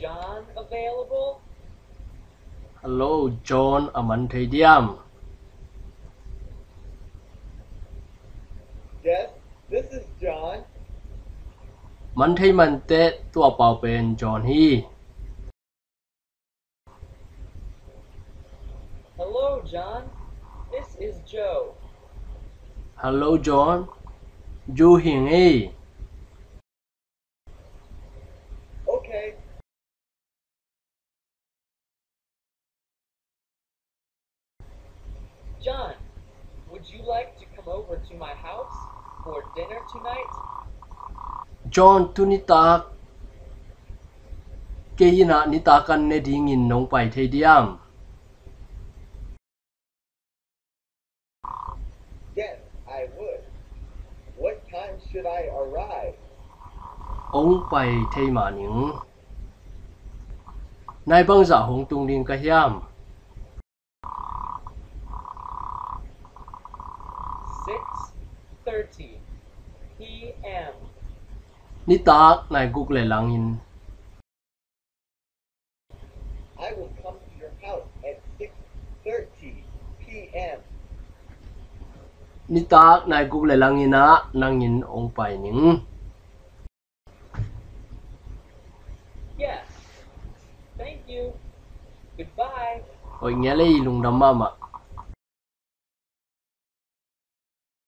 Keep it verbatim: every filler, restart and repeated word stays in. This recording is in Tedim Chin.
John available? Hello, John a man thei diam? Yes, this is John. Man thei mante, tua pau pen John hi. Hello, John. This is Joe. Hello, John. Joe hi ing ei. Okay. John, would you like to come over to my house for dinner tonight? John, tu nitak kei inn ah nitak an ne dingin nong pai thei diam? Yes, I would. What time should I arrive? Ong pai thei mah ning. Nai bangzah hong tung ding ka hiam? Six thirty P M. Nitak nai guk le langin. I will come to your house at six thirty P M. Nitak nai guk le langin ah nang inn ong pai ning. Yes. Thank you. Goodbye. Oi, ngia lei, lungdam mahmah.